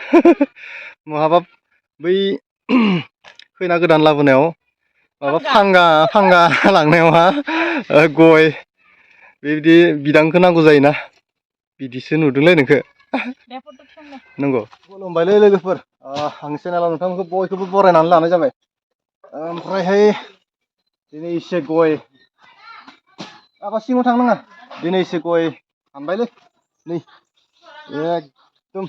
महाबा बै खैना गोदान लाबोनायाव माबा फांगा लांनायावहा गय बेबायदि बिदांखौ नांगौ जायोना बिदिसो नुदोंलै नोंखौ नंगौ खुलुमबायलै लोगोफोर आं चेनेलाव नोंथांमोनखौ बयखौबो बरायनानै लानाय जाबाय ओमफ्रायहाय दिनै एसे गय आबा सिङाव थांनाङा दिनै एसे गय हानबायलै नै एकदम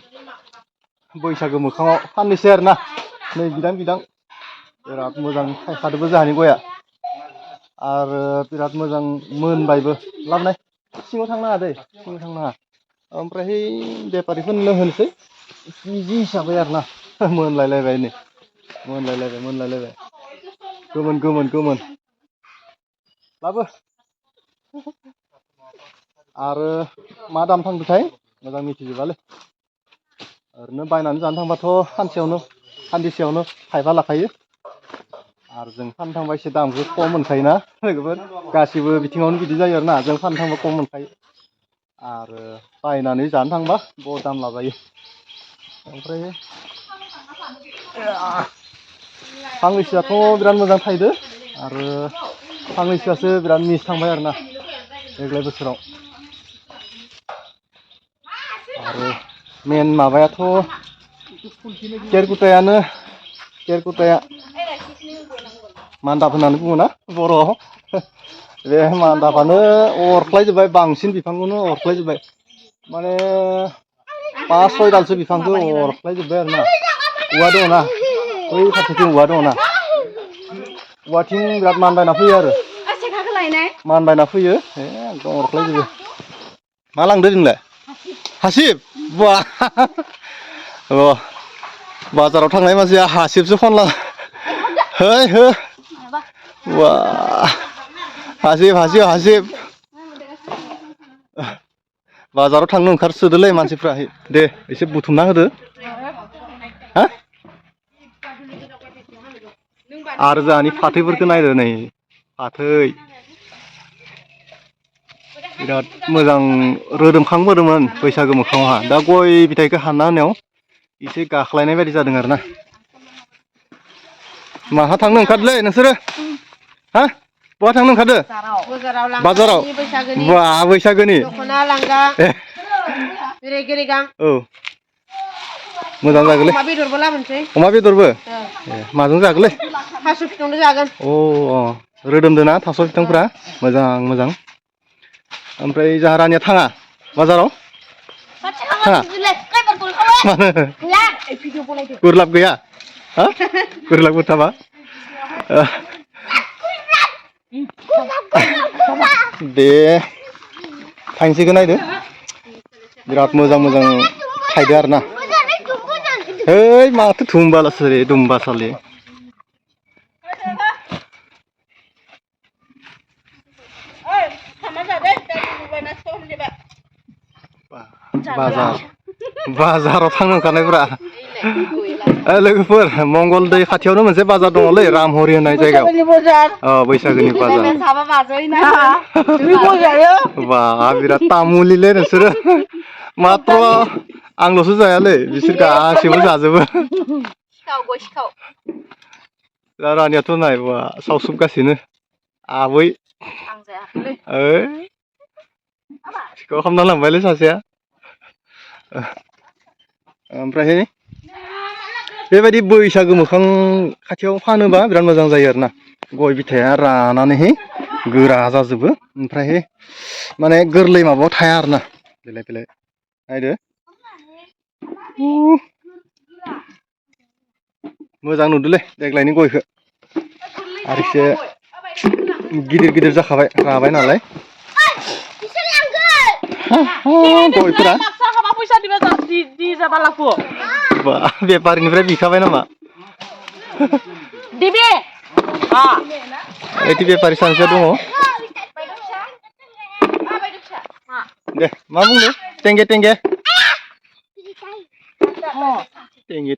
बैसागो मोखाङाव फाननोसै आरोना नै बिदां बिराद मोजां थायखादोबो जोंहानि गया आरो बिराद मोजां मोनबायबो लाबोनाय सिङाव थांनाङा दै सिङाव थांनाङा ओमफ्रायहाय बेफारिफोरनो होनोसै केजि हिसाबै आरोना मोनलायलायबाय नै मोनलायलायबाय गोमोन लाबो आरो मा दाम थांदोंथाय मोजां मिथिजोबालै ओरैनो बायनानै जानो थांबाथ' सानसेयावनो थाइबा लाखायो आरो जों फाननो थांबा एसे दामखौ खम मोनखायोना लोगोफोर गासिबो बिथिङावनो बिदि जायो आरोना जों फाननो थांबा खम मोनखायो आरो बायनानै जानो थांबा बहुत दाम लाजायो ओमफ्राय फांनैसोआथ' बिराद मोजां थायदो आरो फांनैसोआसो बिराद मिस थांबाय आरोना देग्लाय बोसोराव आरो मेन माबायाथ' केरकुटाया मान्दाब होननानै बुङोना बर'आव बे मान्दाबानो अरख्लायजोब्बाय बांसिन बिफांखौनो अरख्लायजोब्बाय माने 5-6 दालसो बिफांखौ अरख्लायजोब्बाय आरोना औवा दङना बै खाथिथिं औवा दङना औवाथिं बिराद मानबायना फैयो आरो मानबायना फैयो एकदम अरख्लायजोबो मा लांदो नोंलाय हासिब बा बाजाराव थांनाय मानसिया हासिबसो खनला हो वा हासिब बाजाराव थांनो ओंखारसोदोलै मानसिफ्रा दे एसे बुथुमना होदो हा आरो जोंहानि फाथैफोरखौ नायदो नै फाथै बिराद मोजां रोदोमखांबोदोंमोन बैसागो मोखाङावहा दा गय फिथाइखौ हानना होनायाव एसे गाख्लायनाय बायदि जादों आरोना माहा थांनो ओंखारदोलै नोंसोरो हा बहा थांनो ओंखारदो बाजाराव बा बैसागोनि दख'ना लांगा औ मोजां जागोनलै अमा बेदरबो माजों जागोनलै थास' बिथंजों जागोन अ रोदोमदों ना थास' बिथंफ्रा मोजां ओमफ्राय जोंहा रानिया थाङा बाजाराव थाङा मानो गुरलाब गैया हा गुरलाबबो थाबा दे थाइसेखौ नायदो बिराद मोजां थायदो आरोना है माथो दुमबासालि बाजाराव थांनो ओंखारनायफ्रा लोगोफोर मंगल दै खाथियावनो मोनसे बाजार दङलै रामहरि होननाय जायगायाव बैसागोनि बाजार बा बिराद तामुलिलै नोंसोरो माथ्र आंल'सो जायालै बिसोर गासैबो जाजोबो दा रानियाथ' नाय बा सावसुबगासिनो आबै सिखाव खालामना लांबायलै सासेया ओमफ्राय बेबायदि बैसागो मोखां खाथियाव फानोबा बिराद मोजां जायो आरोना गय बिथाइया रानानैहाय गोरा जाजोबो ओमफ्रायहाय माने गोरलै माबायाव थाया आरोना बिलाइ नायदो मोजां नुदोलै देग्लायनि गयखौ आरो एसे गिदिर जाखाबाय राबाय नालाय गयफोरा बा बेफारिनिफ्राय बिखाबाय नामा एदि बेफारि सानैसो दङ दे मा बुंनो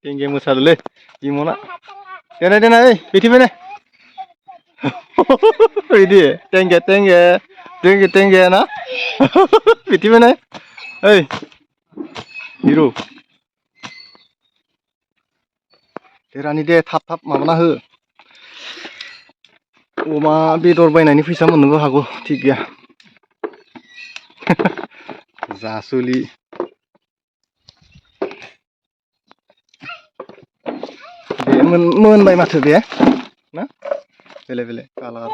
टेंगे मोसादोलै बिमना देनाय ओइ बिथिंफाय बिदि टेंगे ना बिथिंफाय ओइ हिरु देरानि दे थाब थाब माबाना हो अमा बेदर बायनायनि फैसा मोननोबो हागौ थिग गैया जासुलि बे मोनबाय माथो बे ना बेले बेले कालार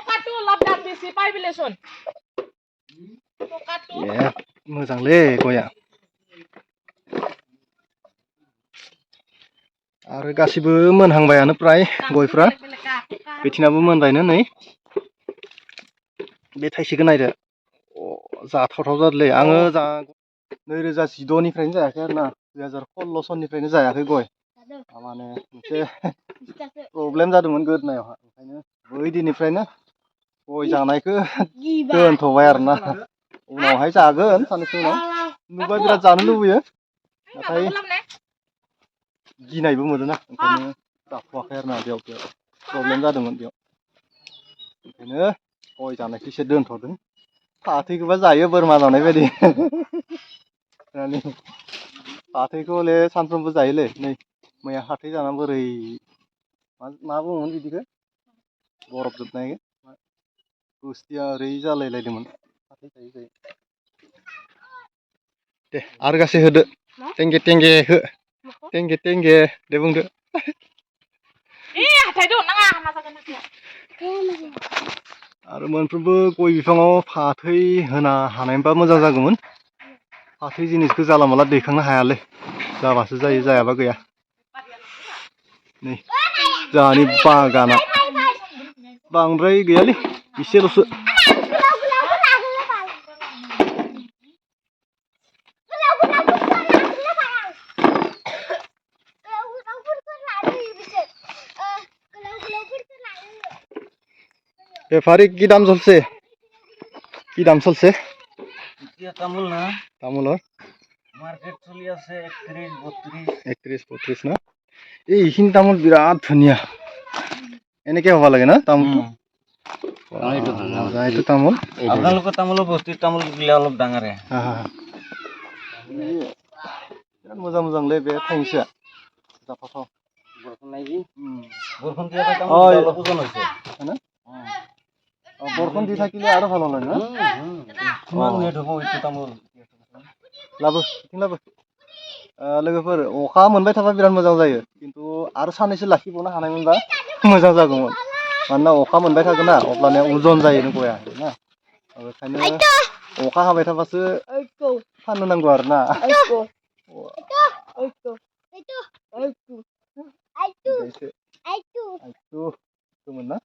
ए मोजांलै गया आरो गासिबो मोनहांबायानो फ्राय गयफ्रा बेथिनाबो मोनबायनो नै बे थाइसेखौ नायदो जाथावथाव जादोंलै आङो 2014निफ्रायनो जायाखै आरो ना 2016 सननिफ्रायनो जायाखै गय माने मोनसे प्रब्लेम जादोंमोन गोदोनायावहा ओंखायनो बै दिननिफ्रायनो गय जानायखौ दोनथ'बाय आरो ना उनावहाय जागोन साननैसो उनाव नुबाय बिराद जानो लुबैयो नाथाय गिनायबो मोनोना ओंखायनो जाथ'वाखै आरो ना बेयाव प्रब्लेम जादोंमोन बेयाव ओंखायनो गय जानायखौ एसे दोनथ'दों फाथैखौबा जायो बोरमा जानाय बायदि फाथैखौ हले सानफ्रोमबो जायोलै नै मैया हाथै जाना बोरै मा बुङोमोन बिदिखौ बरफ जोबनाय गुस्थिया ओरै जालायलायदोंमोन फाथै जायै जायै दे आरो गासै होदो टेंगे टेंगे हो टेंगे टेंगे दे बुंदो आरो मोनफ्रोमबो गय बिफाङाव फाथै होना हानायबा मोजां जागौमोन फाथै जिनिसखौ जाला माला दैखांनो हायालै जाबासो जायो जायाबा गैया नै जोंहानि बागाना बांद्राय गैयालै एसेल'सो बेफारी की दाम चलছে কি দাম চলছে এতিয়া তামোল না তামোলৰ মার্কেট চলি আছে 31 32 না এইখিনি তামোল বিৰাট ধুনীয়া এনেকে হ'ব লাগে না তামোলটো এইটো তামোল আপোনালোকৰ তামোলৰ বস্তিৰ তামোল গিলা অলপ ডাঙৰে বিৰাট মোজাं মোजांलै बे थाइसेया जाथावथाव বৰষুণ নাই যি বৰষুণ দিয়া তামোল অলপ ওজন হৈছে হয়না বৰষুণ দি থাকিলে আৰু ভাল হয় না কিমান নেট হ'ব এইটো তামোল लाबो बिथिं लाबो लोगोफोर अखा मोनबाय थाबा बिराद मोजां जायो खिन्थु आरो साननैसो लाखिबावनो हानायमोनबा मोजां जागौमोन मानोना अखा मोनबाय थागोन ना अब्लानिया उजन जायो गया ना बेखायनो अखा हाबाय थाबासो फाननो नांगौ आरो ना ना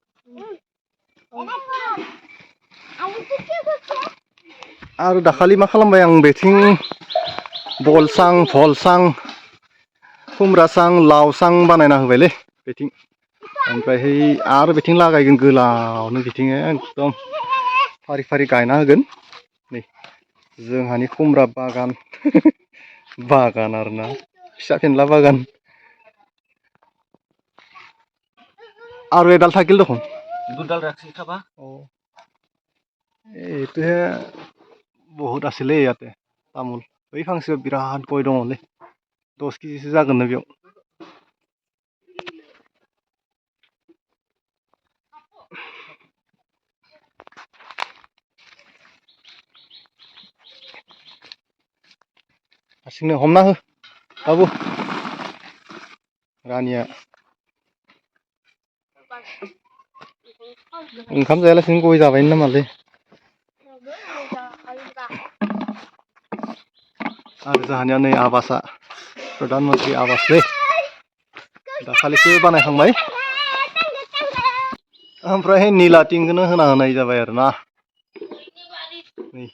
आरो दाखालि मा खालामबाय आं बेथिं बलसां भलसां खुमब्रासां लावसां बानायना होबायलै बेथिं ओमफ्राय आरो बेथिं लागायगोन गोलावनो बिथिं एकदम फारि फारि गायना होगोन नै जोंहानि खुमब्रा बागान बागान आरोना फिसा फेनला बागान आरो एडाल থাকিল দেখোন দুডাল ৰাখি খাবা এইটোহে বহুত আছিলে ইয়াতে তামোল बै फांसेयाव बिराद गय दङलै 10 केजिसो जागोननो बेयाव हारसिंनो हमना हो बाबु रानिया ओंखाम जायालासिनो गय जाबायनो नामालै आरो जोंहानिया नै आबासा प्रधान मन्त्रि आवासलै दाखालिसो बानायखांबाय ओमफ्राय निला टिंखौनो होना होनाय जाबाय आरो ना नै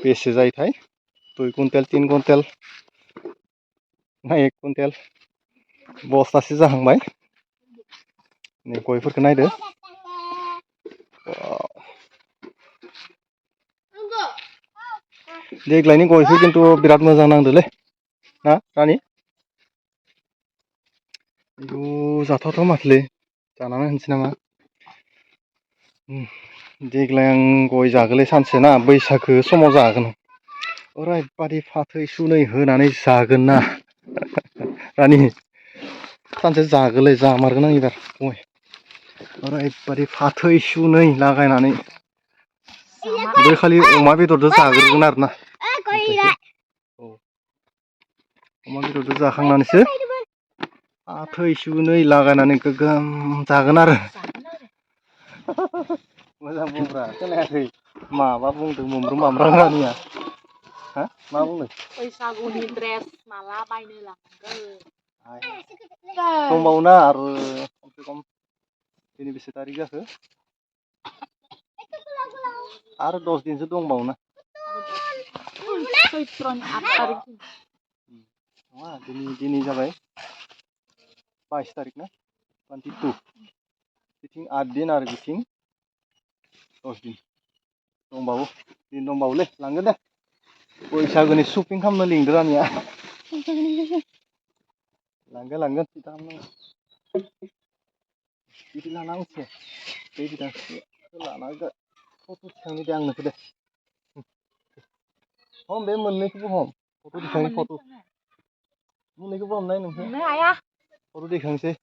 बेसे जायोथाय 2 कुइन्टेल 3 कुइन्टेल ना 1 कुइन्टेल बस्थासे जाहांबाय नै गयफोरखौ नायदो देग्लायनि गयखौ खिन्थु बिराद मोजां नांदोलै ना रानि बेखौ जाथावथाव माथोलै जानानै होनसै नामा देग्लाय आं गय जागोनलै सानसे ना बैसागो समाव जागोन ओरैबादि फाथै सुनै होनानै जागोन ना रानि सानसे जागोलै जामारगोन आं एबार फंबाय ओरैबादि फाथै सुनै लागायनानै बे खालि अमा बेदरजों जाग्रोगोन आरो ना औ अमा बेदरजों जाखांनानैसो फाथै सुनै लागायनानै गोगोम जागोन आरो मोजां बुंब्रा खोनायाखै माबा बुंदों मम्रु माम्रा रानिया हा मा बुंदों बैसागुनि ड्रेस माला बायनो लांगोन दंबावोना आरो खमसे खम दिनै बेसे थारिख जाखो आरो 10 दिनसो दंबावोना चैत्रनि 8 तारिख नङा दिनै जाबाय 22 तारिख ना 22 बिथिं 8 दिन आरो बिथिं 10 दिन दंबावोलै लांगोन दे बैसागोनि शपिं खालामनो लिंदों रानिया लांगोन सिन्था खालामनाङा बिदि लाना फैसै दै बिदांखौ लाना फट' थिखांनि दे आं नोंखौ दे हम बे मोननैखौबो हम फट' दिखांनि फट' मोननैखौबो हमनाय नोंखौ हाया फट' दैखांसै